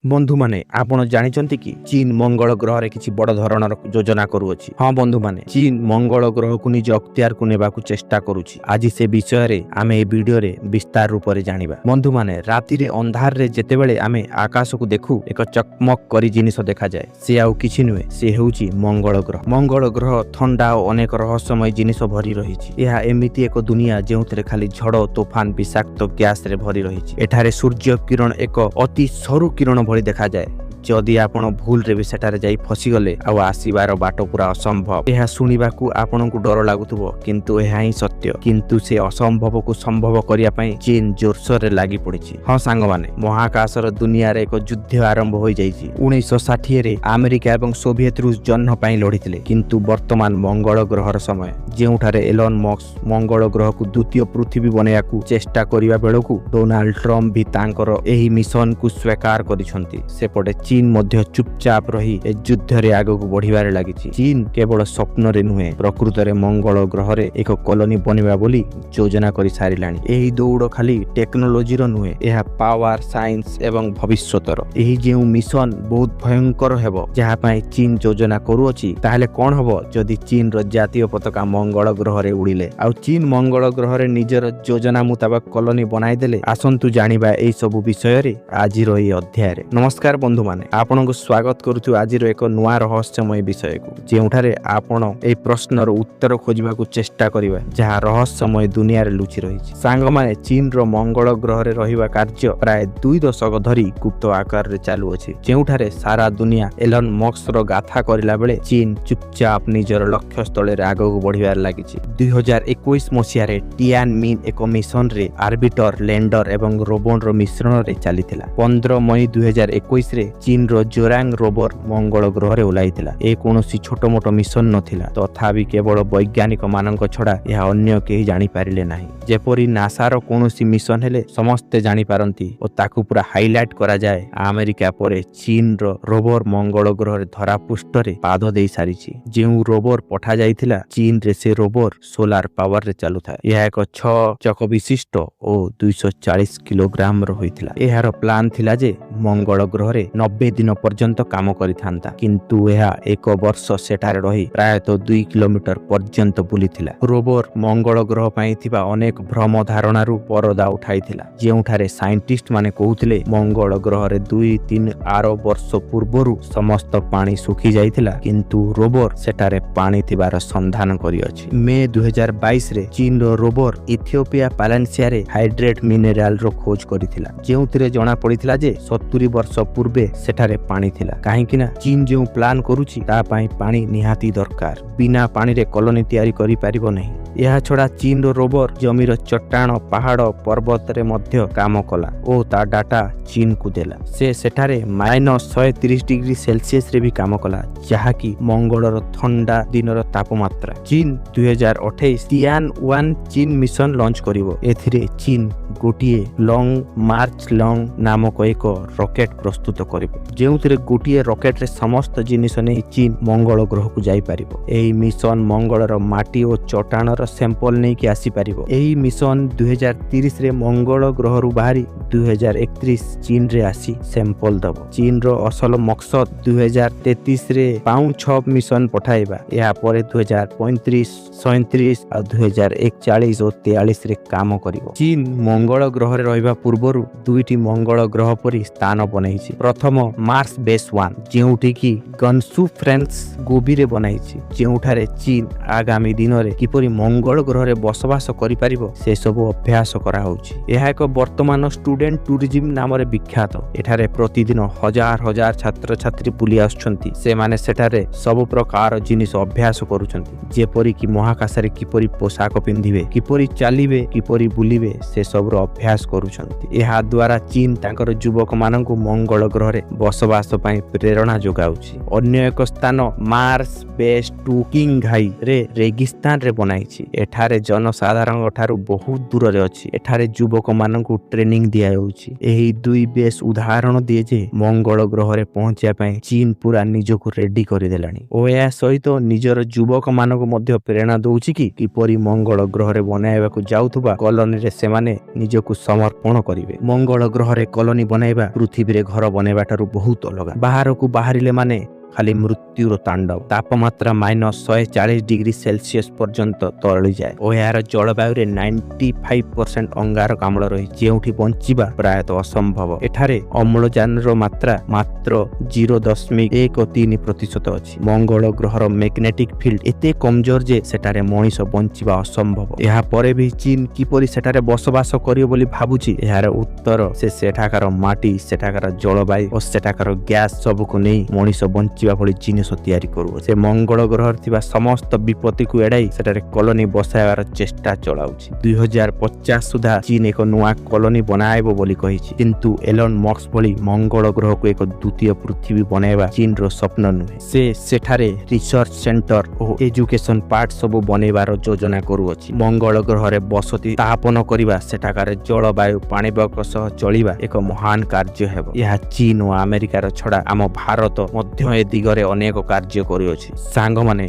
ବନ୍ଧୁମାନେ, ଆପଣ ଜାଣିଛନ୍ତି କି ଚୀନ ମଙ୍ଗଳ ଗ୍ରହରେ କିଛି ବଡ଼ ଧରଣର ଯୋଜନା କରୁଅଛି? ହଁ ବନ୍ଧୁମାନେ, ଚୀନ ମଙ୍ଗଳ ଗ୍ରହକୁ ନିଜ ଅକ୍ତିଆରକୁ ନେବାକୁ ଚେଷ୍ଟା କରୁଛି। ଆଜି ସେ ବିଷୟରେ ଆମେ ଏ ଭିଡିଓରେ ବିସ୍ତାର ରୂପରେ ଜାଣିବା। ବନ୍ଧୁମାନେ, ରାତିରେ ଅନ୍ଧାରରେ ଯେତେବେଳେ ଆମେ ଆକାଶକୁ ଦେଖୁ, ଏକ ଚକମକ କରି ଜିନିଷ ଦେଖାଯାଏ। ସେ ଆଉ କିଛି ନୁହେଁ, ସେ ହେଉଛି ମଙ୍ଗଳ ଗ୍ରହ। ମଙ୍ଗଳ ଗ୍ରହ ଥଣ୍ଡା ଓ ଅନେକ ରହସ୍ୟମୟ ଜିନିଷ ଭରି ରହିଛି। ଏହା ଏମିତି ଏକ ଦୁନିଆ, ଯେଉଁଥିରେ ଖାଲି ଝଡ଼, ତୋଫାନ, ବିଷାକ୍ତ ଗ୍ୟାସରେ ଭରି ରହିଛି। ଏଠାରେ ସୂର୍ଯ୍ୟ କିରଣ ଏକ ଅତି ସରୁ କିରଣ ଭଳି ଦେଖାଯାଏ। ଯଦି ଆପଣ ଭୁଲରେ ବି ସେଠାରେ ଯାଇ ଫସିଗଲେ, ଆଉ ଆସିବାର ବାଟ ପୁରା ଅସମ୍ଭବ। ଏହା ଶୁଣିବାକୁ ଆପଣଙ୍କୁ ଡର ଲାଗୁଥିବ, କିନ୍ତୁ ଏହା ହିଁ ସତ୍ୟ। କିନ୍ତୁ ସେ ଅସମ୍ଭବକୁ ସମ୍ଭବ କରିବା ପାଇଁ ଚୀନ ଜୋରସୋରରେ ଲାଗି ପଡ଼ିଛି। ହଁ ସାଙ୍ଗମାନେ, ମହାକାଶର ଦୁନିଆରେ ଏକ ଯୁଦ୍ଧ ଆରମ୍ଭ ହୋଇଯାଇଛି। 1960ରେ ଆମେରିକା ଏବଂ ସୋଭିଏତ ରୁଷ ଜହ୍ନ ପାଇଁ ଲଢ଼ିଥିଲେ, କିନ୍ତୁ ବର୍ତ୍ତମାନ ମଙ୍ଗଳ ଗ୍ରହର ସମୟ, ଯେଉଁଠାରେ ଏଲନ୍ ମସ୍କ ମଙ୍ଗଳ ଗ୍ରହକୁ ଦ୍ୱିତୀୟ ପୃଥିବୀ ବନାଇବାକୁ ଚେଷ୍ଟା କରିବା ବେଳକୁ ଡୋନାଲ୍ଡ ଟ୍ରମ୍ପ ବି ତାଙ୍କର ଏହି ମିଶନକୁ ସ୍ୱୀକାର କରିଛନ୍ତି। ସେପଟେ ଚୀନ ମଧ୍ୟ ଚୁପଚାପ ରହି ଏ ଯୁଦ୍ଧରେ ଆଗକୁ ବଢିବାରେ ଲାଗିଛି। ଚୀନ କେବଳ ସ୍ୱପ୍ନରେ ନୁହେଁ, ପ୍ରକୃତରେ ମଙ୍ଗଳ ଗ୍ରହରେ ଏକ କଲୋନୀ ବନିବା ବୋଲି ଯୋଜନା କରି ସାରିଲାଣି। ଏହି ଦୌଡ଼ ଖାଲି ଟେକ୍ନୋଲୋଜିର ନୁହେଁ, ଏହା ପାୱାର, ସାଇନ୍ସ ଏବଂ ଭବିଷ୍ୟତର। ଏହି ଯେଉଁ ମିଶନ ବହୁତ ଭୟଙ୍କର ହେବ, ଯାହା ପାଇଁ ଚୀନ ଯୋଜନା କରୁଅଛି। ତାହେଲେ କଣ ହବ ଯଦି ଚୀନର ଜାତୀୟ ପତାକା ମଙ୍ଗଳ ଗ୍ରହରେ ଉଡ଼ିଲେ ଆଉ ଚୀନ ମଙ୍ଗଳ ଗ୍ରହରେ ନିଜର ଯୋଜନା ମୁତାବକ କଲୋନୀ ବନାଇଦେଲେ? ଆସନ୍ତୁ ଜାଣିବା ଏହି ସବୁ ବିଷୟରେ ଆଜିର ଏହି ଅଧ୍ୟାୟରେ। ନମସ୍କାର ବନ୍ଧୁମାନେ, ଆପଣଙ୍କୁ ସ୍ୱାଗତ କରୁଛୁ ଆଜିର ଏକ ନୂଆ ରହସ୍ୟମୟ ବିଷୟକୁ, ଯେଉଁଠାରେ ଆପଣ ଏହି ପ୍ରଶ୍ନର ଉତ୍ତର ଖୋଜିବାକୁ ଚେଷ୍ଟା କରିବା, ଯାହା ରହସ୍ୟମୟ ଦୁନିଆରେ ଲୁଚି ରହିଛି। ସାଙ୍ଗମାନେ, ଚୀନର ମଙ୍ଗଳ ଗ୍ରହରେ ରହିବା କାର୍ଯ୍ୟ ପ୍ରାୟ 2 ଦଶକ ଧରି ଗୁପ୍ତ ଆକାରରେ ଚାଲୁଅଛି। ଯେଉଁଠାରେ ସାରା ଦୁନିଆ ଏଲନ୍ ମସ୍କର ଗାଥା କରିଲା ବେଳେ ଚୀନ ଚୁପଚାପ ନିଜର ଲକ୍ଷ୍ୟସ୍ଥଳରେ ଆଗକୁ ବଢିବାରେ ଲାଗିଛି। 2021 ମସିହାରେ ଟିଆନ୍ ମିନ୍ ଏକ ମିଶନରେ ଆର୍ବିଟର, ଲ୍ୟାଣ୍ଡର ଏବଂ ରୋବୋଟର ମିଶ୍ରଣରେ ଚାଲିଥିଲା। 15 ମଇ 2021ରେ ଚୀନର ଜୋରାଙ୍ଗ ରୋବର ମଙ୍ଗଳ ଗ୍ରହରେ ଓହ୍ଲାଇଥିଲା। ଏ କୌଣସି ଛୋଟମୋଟ ମିଶନ ନଥିଲା, ତଥାପି କେବଳ ବୈଜ୍ଞାନିକ ମାନଙ୍କ ଛଡା ଏହା ଅନ୍ୟ କେହି ଜାଣିପାରିଲେ ନାହିଁ। ଯେପରି ନାସାର କୌଣସି ମିଶନ ହେଲେ ସମସ୍ତେ ଜାଣିପାରନ୍ତି ଓ ତାକୁ ପୁରା ହାଇଲାଇଟ କରାଯାଏ, ଆମେରିକା ପରେ ଚୀନର ରୋବର ମଙ୍ଗଳ ଗ୍ରହରେ ଧରାପୃଷ୍ଠରେ ପାଦ ଦେଇ ସାରିଛି। ଯେଉଁ ରୋବର ପଠାଯାଇଥିଲା ଚୀନରେ, ସେ ରୋବର ସୋଲାର ପାୱାରରେ ଚାଲୁଥାଏ। ଏହା ଏକ ଛଅ ଚକ ବିଶିଷ୍ଟ ଓ 240 କିଲୋଗ୍ରାମର ହୋଇଥିଲା। ଏହାର ପ୍ଲାନ୍ ଥିଲା ଯେ ମଙ୍ଗଳ ଗ୍ରହରେ 90 ଦିନ ପର୍ଯ୍ୟନ୍ତ କାମ କରିଥାନ୍ତା, କିନ୍ତୁ ଏହା ଏକ ବର୍ଷ ସେଠାରେ ରହି ପ୍ରାୟତଃ 2 କିଲୋମିଟର ପର୍ଯ୍ୟନ୍ତ ବୁଲିଥିଲା। ରୋବର ମଙ୍ଗଳ ଗ୍ରହ ପାଇଁ ଥିବା ଅନେକ ଭ୍ରମ ଧାରଣାରୁ ପରଦା ଉଠାଇଥିଲା, ଯେଉଁଠାରେ ସାଇଣ୍ଟିଷ୍ଟ ମାନେ କହୁଥିଲେ ମଙ୍ଗଳ ଗ୍ରହରେ 2-3 ଆରବ ବର୍ଷ ପୂର୍ବରୁ ସମସ୍ତ ପାଣି ଶୁଖି ଯାଇଥିଲା, କିନ୍ତୁ ରୋବର ସେଠାରେ ପାଣି ଥିବାର ସନ୍ଧାନ କରିଅଛି। ମେ 2022ରେ ଚୀନର ରୋବର ଇଥିଓପିଆ ପାଲାନ୍ସିଆରେ ହାଇଡ୍ରେଟ୍ ମିନେରାଲର ଖୋଜ କରିଥିଲା, ଯେଉଁଥିରେ ଜଣା ପଡ଼ିଥିଲା ଯେ 70 ବର୍ଷ ପୂର୍ବେ ସେଠାରେ ପାଣି ଥିଲା। କାହିଁକି ନା ଚୀନ ଯେଉଁ ପ୍ଲାନ୍ କରୁଛି, ତା ପାଇଁ ପାଣି ନିହାତି ଦରକାର। ବିନା ପାଣିରେ କଲୋନୀ ତିଆରି କରିପାରିବ ନାହିଁ। ଏହା ଛଡା ଚୀନର ରୋବର ଜମିର ଚଟ୍ଟାଣ, ପାହାଡ଼, ପର୍ବତରେ ମଧ୍ୟ କାମ କଲା ଓ ତା ଡାଟା ଚୀନକୁ ଦେଲା। ସେ ସେଠାରେ -130 ଡିଗ୍ରୀ ସେଲସିୟସରେ ବି କାମ କଲା, ଯାହାକି ମଙ୍ଗଳର ଥଣ୍ଡା ଦିନର ତାପମାତ୍ରା। ଚୀନ 2028 ତିଆନ ୱାନ୍ ଚୀନ ମିଶନ ଲଞ୍ଚ କରିବ। ଏଥିରେ ଚୀନ ଗୋଟିଏ ଲଙ୍ଗ ମାର୍ଚ୍ଚ ଲଙ୍ଗ ନାମକ ଏକ ରକେଟ ପ୍ରସ୍ତୁତ କରିବ, ଯେଉଁଥିରେ ଗୋଟିଏ ରକେଟରେ ସମସ୍ତ ଜିନିଷ ନେଇ ଚୀନ ମଙ୍ଗଳ ଗ୍ରହକୁ ଯାଇପାରିବ। ଏହି ମିଶନ ମଙ୍ଗଳର ମାଟି ଓ ଚଟାଣର ସାମ୍ପଲ ନେଇକି ଆସିପାରିବ। ଏହି ମିଶନ 2030ରେ ମଙ୍ଗଳ ଗ୍ରହରୁ ବାହାରି 2031 ଚୀନରେ ଆସି ସାମ୍ପଲ ଦେବ। ଚୀନର ଅସଲ ମକସଦ 2033ରେ ପାଉ 6 ମିଶନ ପଠାଇବା। ଏହାପରେ 2035, 37 ଆଉ 2041 ଓ 43ରେ କାମ କରିବ। ଚୀନ ମଙ୍ଗଳ ଗ୍ରହରେ ରହିବା ପୂର୍ବରୁ ଦୁଇଟି ମଙ୍ଗଳ ଗ୍ରହ ପରି ସ୍ଥାନ ବନାଇଛି। ପ୍ରଥମ ମାର୍ସ ବେସ୍ ୱାନ୍, ଯେଉଁଠିକି ଗନସୁ ପ୍ରୋଭିନ୍ସ ଗୋବିରେ ବନାଇଛି, ଯେଉଁଠାରେ ଚୀନ ଆଗାମୀ ଦିନରେ କିପରି ମଙ୍ଗଳ ଗ୍ରହରେ ବସବାସ କରିପାରିବ, ସେସବୁ ଅଭ୍ୟାସ କରାହଉଛି। ଏହା ଏକ ବର୍ତ୍ତମାନ ଷ୍ଟୁଡେଣ୍ଟ ଟୁରିଜିମ ନାମରେ ବିଖ୍ୟାତ। ଏଠାରେ ପ୍ରତିଦିନ ହଜାର ହଜାର ଛାତ୍ରଛାତ୍ରୀ ବୁଲି ଆସୁଛନ୍ତି। ସେମାନେ ସେଠାରେ ସବୁ ପ୍ରକାର ଜିନିଷ ଅଭ୍ୟାସ କରୁଛନ୍ତି, ଯେପରିକି ମହାକାଶରେ କିପରି ପୋଷାକ ପିନ୍ଧିବେ, କିପରି ଚାଲିବେ, କିପରି ବୁଲିବେ, ସେସବୁର ଅଭ୍ୟାସ କରୁଛନ୍ତି। ଏହା ଦ୍ୱାରା ଚୀନ ତାଙ୍କର ଯୁବକମାନଙ୍କୁ ମଙ୍ଗଳ ଗ୍ରହରେ ବସବାସ ପାଇଁ ପ୍ରେରଣା ଯୋଗାଉଛି। ଅନ୍ୟ ଏକ ସ୍ଥାନ ମାର୍ସ ବେସ୍ ଟୁ କିଙ୍ଗ ଘାଇ ରେ ରେଗିସ୍ତାନରେ ବନାଇଛି। ଦିଆଯାଇଛି। ଏଠାରେ ଜନସାଧାରଣଙ୍କ ଠାରୁ ବହୁତ ଦୂରରେ ଅଛି। ଏଠାରେ ଯୁବକମାନଙ୍କୁ ଟ୍ରେନିଂ ଦିଆଯାଉଛି। ଏହି ଦୁଇ ବେଶ ଉଦାହରଣ ଦିଏ ଯେ ମଙ୍ଗଳ ଗ୍ରହରେ ପହଞ୍ଚିବା ପାଇଁ ଚୀନ ପୁରା ନିଜକୁ ରେଡି କରିଦେଲାଣି ଓ ଏହା ସହିତ ନିଜର ଯୁବକମାନଙ୍କୁ ମଧ୍ୟ ପ୍ରେରଣା ଦଉଛି କି କିପରି ମଙ୍ଗଳ ଗ୍ରହରେ ବନାଇବାକୁ ଯାଉଥିବା କଲୋନୀରେ ସେମାନେ ନିଜକୁ ସମର୍ପଣ କରିବେ। ମଙ୍ଗଳ ଗ୍ରହରେ କଲୋନୀ ବନାଇବା ପୃଥିବୀରେ ଘର ବନାଇବା ଠାରୁ ବହୁତ ଅଲଗା। ବାହାରକୁ ବାହାରିଲେ ମାନେ ଖାଲି ମୃତ୍ୟୁର ତାଣ୍ଡବ। ତାପମାତ୍ରା -140 ଡିଗ୍ରୀ ସେଲସିୟସ ପର୍ଯ୍ୟନ୍ତ ତରଳିଯାଏ ଓ ଏହାର ଜଳବାୟୁରେ 95% ଅଙ୍ଗାରକାମ୍ଳ ରହିଛି, ଯେଉଁଠି ବଞ୍ଚିବା ପ୍ରାୟତଃ ଅସମ୍ଭବ। ଏଠାରେ ଅମ୍ଳଜାନର ମାତ୍ରା ମାତ୍ର 0.13% ଅଛି। ମଙ୍ଗଳ ଗ୍ରହର ମ୍ୟାଗ୍ନେଟିକ୍ ଫିଲ୍ଡ ଏତେ କମଜୋର ଯେ ସେଠାରେ ମଣିଷ ବଞ୍ଚିବା ଅସମ୍ଭବ। ଏହାପରେ ବି ଚୀନ କିପରି ସେଠାରେ ବସବାସ କରିବ ବୋଲି ଭାବୁଛି? ଏହାର ଉତ୍ତର, ସେ ସେଠାକାର ମାଟି, ସେଠାକାର ଜଳବାୟୁ ଓ ସେଠାକାର ଗ୍ୟାସ ସବୁକୁ ନେଇ ମଣିଷ ବଞ୍ଚିବା ଭଳି ଜିନିଷ ତିଆରି କରୁଅଛି। ସେ ମଙ୍ଗଳ ଗ୍ରହରେ ଥିବା ସମସ୍ତ ବିପତ୍ତିକୁ ଏଡ଼ାଇ ସେଠାରେ କଲୋନୀ ବସାଇବାର ଚେଷ୍ଟା ଚଳାଉଛି। 2050 ସୁଦ୍ଧା ଚୀନ ଏକ ନୂଆ କଲୋନୀ ବନାଇବ ବୋଲି କହିଛି। କିନ୍ତୁ ଏଲନ୍ ମସ୍କ ଭଳି ମଙ୍ଗଳ ଗ୍ରହକୁ ଏକ ଦ୍ୱିତୀୟ ପୃଥିବୀ ବନାଇବା ଚୀନର ସ୍ୱପ୍ନ ନୁହେଁ। ସେ ସେଠାରେ ରିସର୍ଚ୍ଚ ସେଣ୍ଟର ଓ ଏଜୁକେସନ ପାର୍ଟ ସବୁ ବନେଇବାର ଯୋଜନା କରୁଅଛି। ମଙ୍ଗଳ ଗ୍ରହରେ ବସତି ସ୍ଥାପନ କରିବା, ସେଠାକାର ଜଳବାୟୁ, ପାଣିପାଗ ସହ ଚଳିବା ଏକ ମହାନ କାର୍ଯ୍ୟ ହେବ। ଏହା ଚୀନ ଓ ଆମେରିକାର ଛଡ଼ା ଆମ ଭାରତ ମଧ୍ୟ ଏ ଦିଗରେ ଅନେକ କାର୍ଯ୍ୟ କରୁଅଛି। ସାଙ୍ଗମାନେ,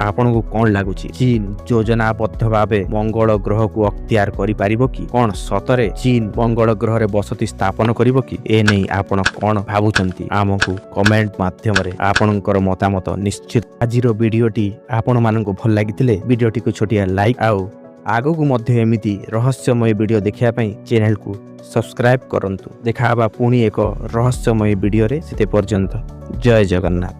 ଆପଣଙ୍କୁ କଣ ଲାଗୁଛି? ଚୀନ ଯୋଜନାବଦ୍ଧ ଭାବେ ମଙ୍ଗଳ ଗ୍ରହକୁ ଅକ୍ତିଆର କରିପାରିବ କି? କଣ ସତରେ ଚୀନ ମଙ୍ଗଳ ଗ୍ରହରେ ବସତି ସ୍ଥାପନ କରିବ କି? ଏ ନେଇ ଆପଣ କଣ ଭାବୁଛନ୍ତି? ଆମକୁ କମେଣ୍ଟ ମାଧ୍ୟମରେ ଆପଣଙ୍କର ମତାମତ ନିଶ୍ଚିତ। ଆଜିର ଭିଡ଼ିଓଟି ଆପଣମାନଙ୍କୁ ଭଲ ଲାଗିଥିଲେ ଭିଡ଼ିଓଟିକୁ ଛୋଟିଆ ଲାଇକ୍ ଆଉ ଆଗକୁ ମଧ୍ୟ ଏମିତି ରହସ୍ୟମୟ ଭିଡ଼ିଓ ଦେଖିବା ପାଇଁ ଚ୍ୟାନେଲକୁ ସବସ୍କ୍ରାଇବ କରନ୍ତୁ। ଦେଖା ହେବା ପୁଣି ଏକ ରହସ୍ୟମୟ ଭିଡ଼ିଓରେ। ସେତେ ପର୍ଯ୍ୟନ୍ତ ଜୟ ଜଗନ୍ନାଥ।